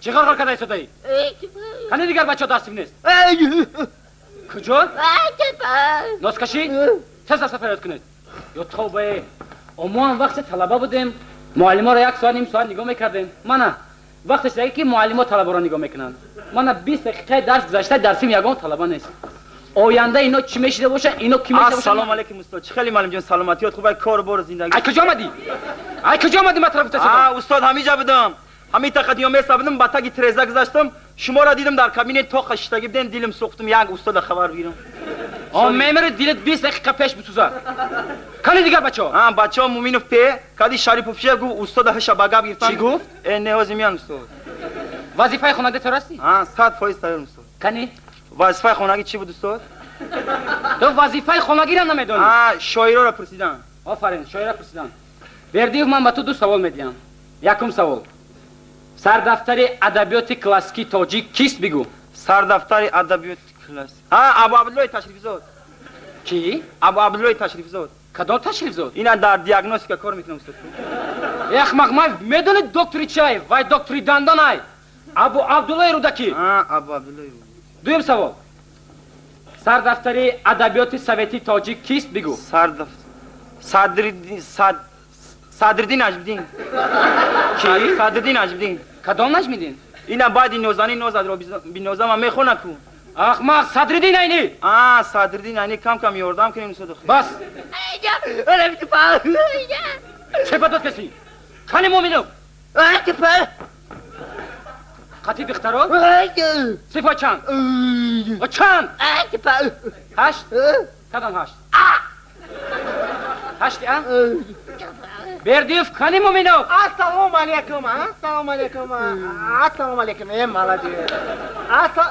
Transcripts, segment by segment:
Чӣ ғарғар карда истодаӣ? Кани дигар бачаҳо дар синф нест? Куҷо? Носкашӣ? Тез дарса фарёд кунед. Ё тавбае, мо ҳам вақте талаба будем, муаллиморо як соат, ним соат нигоҳ мекардем. Мана вақташ даги ки муаллимо талабаро нигоҳ мекунанд. Мана 20 дақиқаи дарс гузашта, дар синф ягон талаба нест. Оянда ино чӣ мешида бошад, ино ки мешида бошад? Ассалому алайкум, устод. Чӣ хеле, муаллим ҷон, саломатиёт хуб, кор бор, зиндагӣ? Ай, куҷо омадӣ? Ай, куҷо омадӣ? Ман тараф гуфта. Устод, ҳамиҷа будам. Ҳамин тақадиё меса будам, ба таги треза гузаштам, шуморо дидам, дар кабинет тоқа шиштагӣ будем, дилам сӯхтум, як устода хабар бигирам. О, мемири, дилат 20 дақиқа пеш бисӯзад. Кани дигар бачаҳо? А, бачаҳо Муминов пе, кади Шарипов ше гуфт, устода ҳаша ба гап гирифтан. Чӣ гуфт? Э, не, ҳозир меян, устод. Вазифаи хонагӣ тайёр ҳастӣ? А, 100% тайёрам, устод. Кани? Вазифаи хонагӣ чӣ буд, устод? Ту вазифаи хонагиро намедонӣ? А, шоироро пурсидан. Офарин, шоиро пурсидан. Бердиев, ман ба ту ду савол медиҳам. Якум савол. Сардафтари адабиёти классикии тоҷик кист, бигӯ. Сардафтари адабиёти классик. А, Абу Абдуллои Ташрифзод. Кӣ? Абу Абдуллои Ташрифзод. Кадом Ташрифзод? Ина дар диагностика кор мекунам, устод. Э, ахмақ, ман медонӣ доктори чай, вай доктори дандон ай. Абу Абдуллои Рӯдакӣ. А, Абу Абдуллои. Дуюм савол. Сардафтари адабиёти советии тоҷик кист, бигӯ. Сардафтар Садриддин, Садриддин Наҷмиддин. Кӣ? Садриддин Наҷмиддин. Кадом Наҷмиддин? Ина баъди Нозанин нозадро бинозама мехона ку. Ахмақ, Садриддин Айнӣ. А, Садриддин Айнӣ, кам кам ёрдам кунем, устод. Бас. Чӣ ба дод касӣ? Кани Муминов? Қати духтаро? Сифо чанд? Чанд? Ҳашт? Кадом ҳашт? Ҳашти а? Бердиев, кани Муминов? Ассалому алайкум, ассалому алайкум, ассалому алайкум. Э, молодец.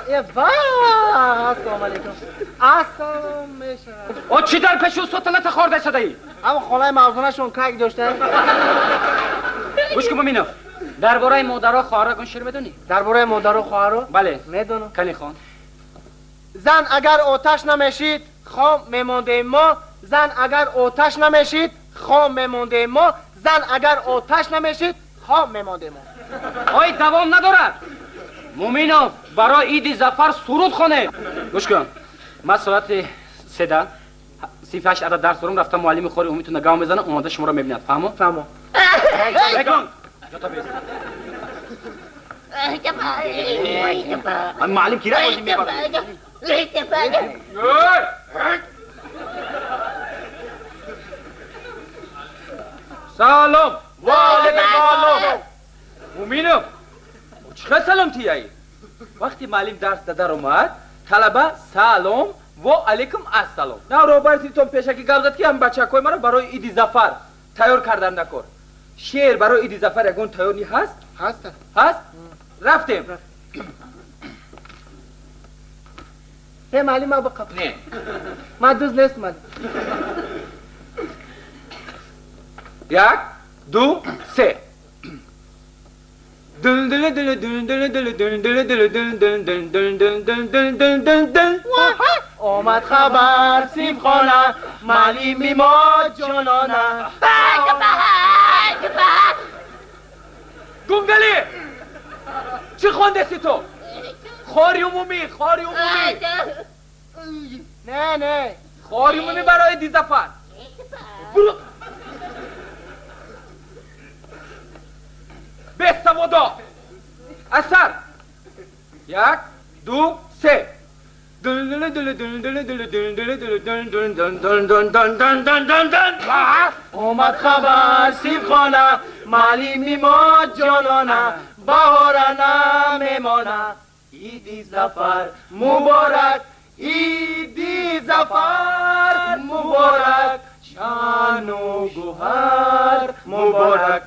Э, ва, ассалому алайкум. Ассалом мешавад. О, чӣ дар пеши устод талата хорда истодаӣ? Ама холаи мавзунашон как дошта? Гӯш кун, Муминов. Дар бораи модаро, хоҳаро ягон шеър медонӣ? Дар бораи модару хоҳаро? Бале. Медонам. Кани хон. Зан агар оташ намешид, хом мемондем мо. Зан агар оташ намешид, хом мемондем мо. Зан агар оташ намешид, хом мемондем мо. Ой, давом надорад. Муминов, барои Иди Зафар суруд хонед. Гӯш кун. Ман соати седа синфи ҳашт адад дарс дорам, рафта муаллими хори умумитона гав мезанам, омода шуморо мебинад. Фаҳмо? Фаҳмо. Бекун. Ҷото бес. Муаллим кира бозӣ мебарад. Салом. Ва алайкум салом. Муминов, чӣ хел салом тияй? Вақти муаллим дарс дадар омад, талаба салом ва алайкум ассалом. На роҳбари синфтон пешакӣ гап зад, ки ҳам бачакҳои маро барои Иди Зафар тайёр кардан накор. Шеър барои Иди Зафар ягон тайёрӣ ҳаст? Ҳаст. Ҳаст? Рафтем. Э, муаллим, ман бақаб. Не. Ман дуз нест, муаллим. Як, ду, се. Омад хабар синфхона, муаллими мо ҷонона. Гунгали! Чӣ хондеси ту? Хори умумӣ, хори умумӣ. Не, не. Хори умумӣ барои Иди Зафар. Буру. Бесаводо. Асар. Як, ду, се. Омад хабар синфхона, муаллими мо ҷонона, баҳора намемона. Иди Зафар муборак, Иди Зафар муборак, ҷану гӯҳар муборак.